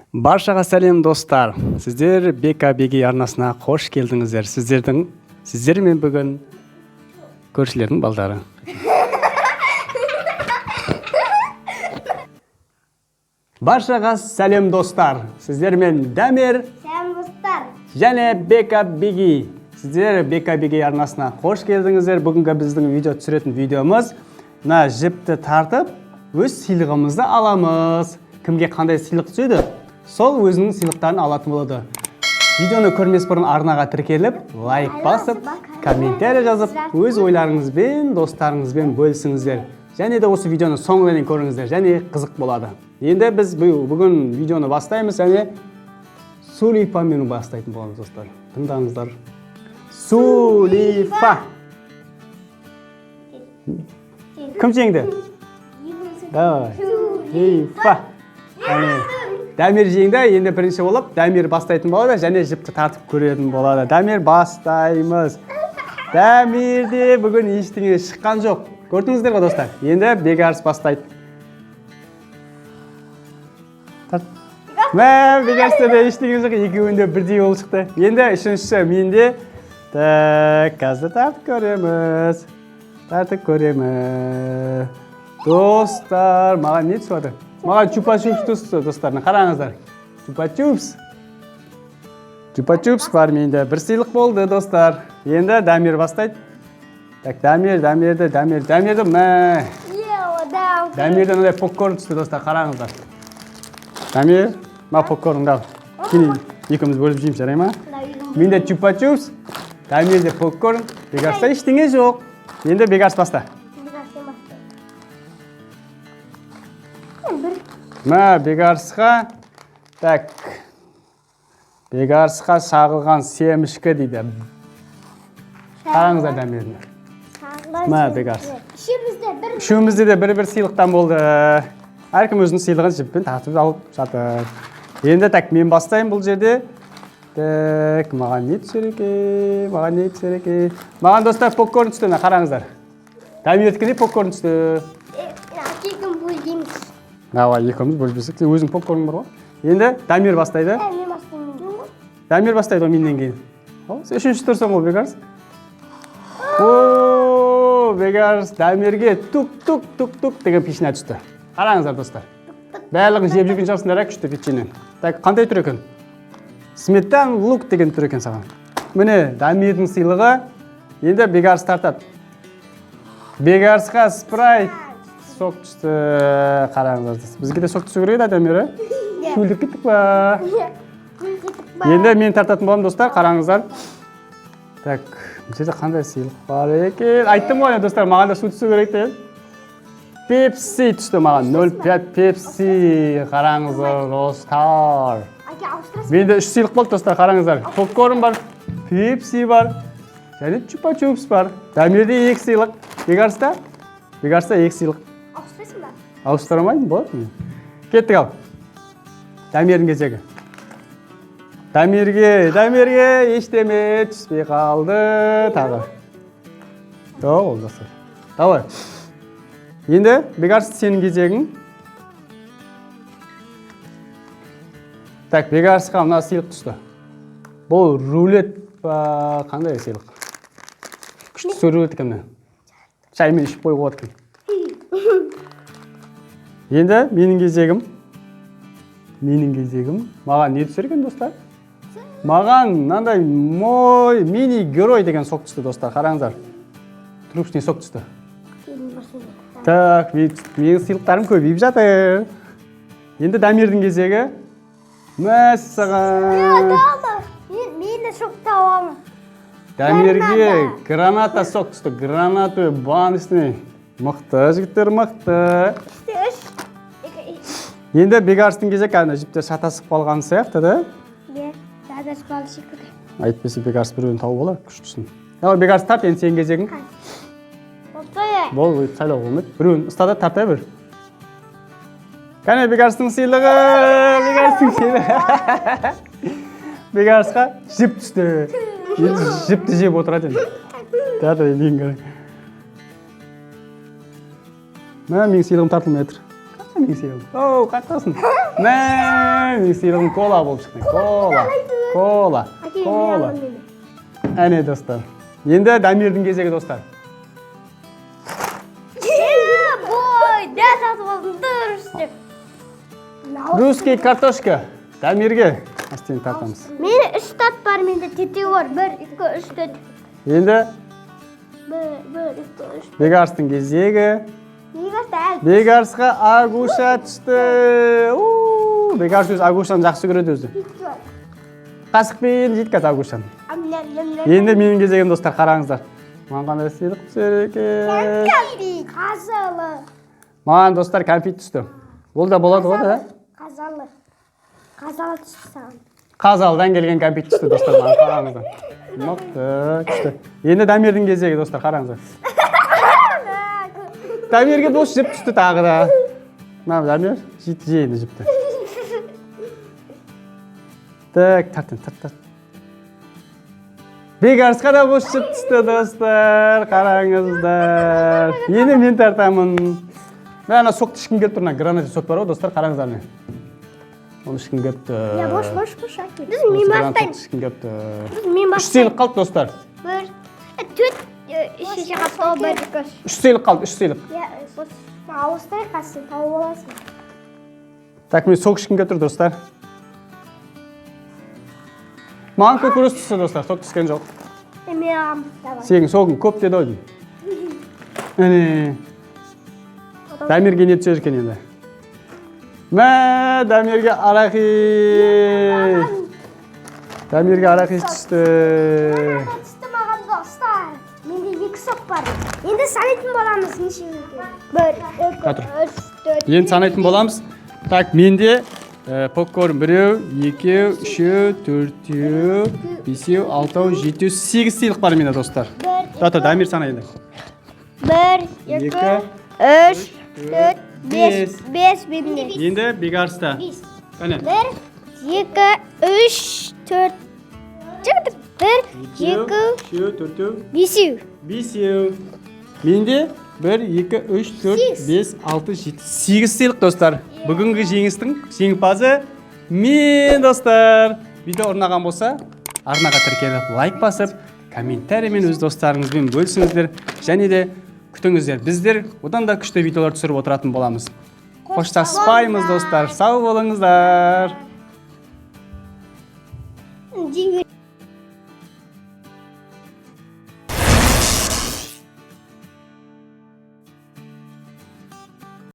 Баршаға сәлем, достар! Сіздер Бека Бегей арнасына қош келдіңіздер. Сіздермен бүгін көршілердің балдары. Баршаға сәлем, достар! Сіздермен Дамир Сәлем, достар. және Бека Бегей. Сіздер Бека Бегей арнасына қош келдіңіздер. Бүгінгі біздің видео түсіретін видеомыз: мына жіпті тартып, өз сыйлығымызды аламыз. Кімге қандай сыйлық түседі, сол өзінің сыйлықтарын алатын болады. Видеоны көрмес бұрын арнаға тіркеліп, лайк басып, комментарий жазып, өз ойларыңызбен, достарыңызбен бөлісіңіздер. Және де осы видеоны соңына дейін көріңіздер, және қызық болады. Енді біз бүгін видеоны бастаймыз және Сулифамен бастайтын боламыз, достар. Тыңдаңыздар. Сулифа. Кім жеңді? Давай. Сулифа. Әне. Дамир жеңді. Енді бірінші болып Дамир бастайтын болады және жіпті тартып көретін болады. Дамир, бастаймыз. Дамирде бүгін ештеңе шыққан жоқ. Көрдіңіздер ғой, достар. Енді Бекарыс бастайды. Тарт. Мә, Бекарыста да ештеңе жоқ, екеуінде бірдей болып шықты. Енді үшіншісі менде. Так, қазір тартып көреміз. Тартып көреміз. Достар, маған не түсіп жатыр? Маған чупа-чупс түсті, достар. Мына қараңыздар. Чупа-чупс. Чупа-чупс бар менде. Бір сыйлық болды, достар. Енді Дамир бастайды. Так, Дамир, Дамирді, Дамир, Дамирді, мә. Ео, да. Дамирден мындай попкорн түсті, достар, қараңыздар. Дамир, мына попкорныңды ал. Кейін екеуміз бөліп жейміз, жарай ма? Менде чупа-чупс, Дамирде попкорн, Бекарыста ештеңе жоқ. Енді Бекарыс, баста. Бір. Мә, Бекарысқа, так, Бекарысқа шағылған семішкі дейді. Қараңыздар Дамирді. Мә, Бекарыс. Үшеумізде бір. Үшеумізде де бір-бір сыйлықтан болды. Әркім өзінің сыйлығын жіппен тартып алып жатыр. Енді, так, мен бастаймын бұл жерде. Так, маған не түсер екен? Маған не түсер екен? Маған, достар, попкорн түсті, мына қараңыздар. Дамирдікіне попкорн түсті. Екеуміз бөлеміз. Давай, екеуміз бөліп жесек. Сен өзің попкорн бар ғой. Енді Дамир бастайды. Мен бастаймын. Дамир бастайды ғой менен кейін. О, сен үшінші тұрсың ғой, Бекарыс. О, Бекарыс, Дамирге тук тук тук тук деген печенье түсті. Қараңыздар, достар. Барлығын жеп жүрген шығарсыңдар, ә, күшті печенье. Так, қандай түр екен? Сметана лук деген түр екен саған. Міне, Дамирдің сыйлығы. Енді Бекарыс тартады. Бекарысқа Спрайт сок түсті. Қараңыздар. Бізге де сок түсу керек еді, Дамир, ә? Шөлдеп кеттік па? Енді мен тартатын боламын, достар, қараңыздар. Так, бұл жерде қандай сыйлық бар екен? Айттым ғой, достар, маған да су түсу керек деп. Пепси түсті маған, 0,5 Пепси. Қараңыздар, достар. Әке, ауыстырасың. Менде үш сыйлық болды, достар, қараңыздар. Попкорн бар, Пепси бар, және чупа-чупс бар. Дамирде екі сыйлық. Бекарыста? Бекарыста екі сыйлық. Ауыстырасың ба? Ауыстыра алмаймын, болады ма? Кеттік ал. Дамирдің кезегі. Дамирге ештеме түспей қалды тағы. Жоқ, ол, достар. Давай. Енді Бекарыс, сенің кезегің. Так, Бекарысқа мына сыйлық түсті. Бұл рулет па, қандай сыйлық? Күшті рулет екен мына. Шаймен ішіп қоюға болады екен. Енді менің кезегім. Менің кезегім. Маған не түсер екен, достар? Маған мынандай мой мини герой деген сок түсті, достар. Қараңыздар. Трубочный сок түсті. Так, менің сыйлықтарым көбейіп жатыр. Енді Дамирдің кезегі. Мәссаған. Мен де сок табамын. Дамирге граната сок түсті. Гранатовый баночный. Мықты, жігіттер, мықты. Үште үш. Екі, үш. Енді Бекарыстың кезегі, ана жіптер шатасып қалған сияқты да. Иә, шатасып қалды секілді. Әйтпесе Бекарыс біреуін тауып алар күштісін. Давай, Бекарыс, тарт енді, сенің кезегің. Болса. Бол, сайлауға болмайды. Біреуін ұста да тарта бер. Кәне, Бекарыстың сыйлығы, Бекарыстың сыйлығы. Бекарысқа жіп түсті. Енді жіпті жеп отырады енді. Да, дейін керек. Мә, менің сыйлығым тартылмай жатыр. Менің сыйлығым. Оу, қаяқтасың? Мә, Менің сыйлығым кола болып шықты. Кола, кола, Әке, мен кола. аламын енді. Әне, достар. Енді Дамирдің кезегі, достар. Бой, дәл сатып алдым, дұрыс деп. Русский картошка. Дамирге. Астен тартамыз. Менде үш тат бар, менде төртеу бар. Бір, екі, үш, төрт. Енді Бір, бір, екі, үш. Бекарыстың кезегі. Неге әлі? Бекарысқа Агуша түсті. У, Бекарыс өзі Агушаны жақсы көреді өзі. Қасықпен жейді қазір Агушаны. Енді менің кезегім, достар, қараңыздар. Маған қандай сыйлық түсер екен? Кәмпит. Қазалы. Маған, достар, кәмпит түсті. Ол да болады ғой, да? Қазалы. Қазалы түсті саған. Қазалыдан келген кәмпит түсті, достар, маған, қараңыздар. Мықты, күшті. Енді Дамирдің кезегі, достар, қараңыздар. Дамирге бос жіп түсті тағы да. Мына, Дамир, жейді, же енді жіпті. Так, тарт енді, тарт, тарт. Бекарысқа да бос жіп түсті, достар, қараңыздар. Енді мен тартамын. Мә, ана сокты ішкім келіп тұр, мына гранат сок бар ғой, достар, қараңыздар, міне. Оны ішкім келіп тұр. Я бош, бош, бош, әке. Біз Осы мен гранат бастаймын. сокты ішкім келіп тұр. Біз мен Үш бастаймын. сыйлық қалды, достар. Бір, төрт, үшінші қапты, бір, екі, үш. Үш сыйлық қалды, үш сыйлық. Я, бос. Ауыстырайық, қазір тауып аласың. Так, мен сок ішкім келіп тұр, достар. Маған кукуруз түсті, достар, сок түскен жоқ. Мен аламын, давай. Сенің согың көп деді ау деймін. Әне. Дамирге не түсер екен енді? Мә, Дамирге арахис. Дамирге арахис түсті. Түсті маған, достар. Менде екі сок бар. Енді санайтын боламыз нешеу екенін. Бір, екі, Тұра тұр. үш, төрт. Енді санайтын боламыз. Так, менде попкорн біреу, екеу, үшеу, төртеу, бесеу, алтау, жетеу, сегіз сыйлық бар менде, достар. Бір, Тұра тұр, Дамир, сана енді. бір, екі, Екі, үш, төрт, бес. бес. Бес менде. Енді Бекарыста. Бес. Әне. Бір, екі, үш, төрт. Жігіт, бір, Екеу, екі, үшеу, төртеу, бесеу. бесеу. Менде бір, екі, үш, төрт, Сегіз. бес, алты, жеті, сегіз сыйлық, достар. Бүгінгі жеңістің жеңімпазы мен, достар. Видео ұнаған болса, арнаға тіркеліп, лайк басып, комментариймен өз достарыңызбен бөлісіңіздер және де күтіңіздер. Біздер одан да күшті видеолар түсіріп отыратын боламыз. Қоштаспаймыз, достар. Сау болыңыздар. Жеңіл.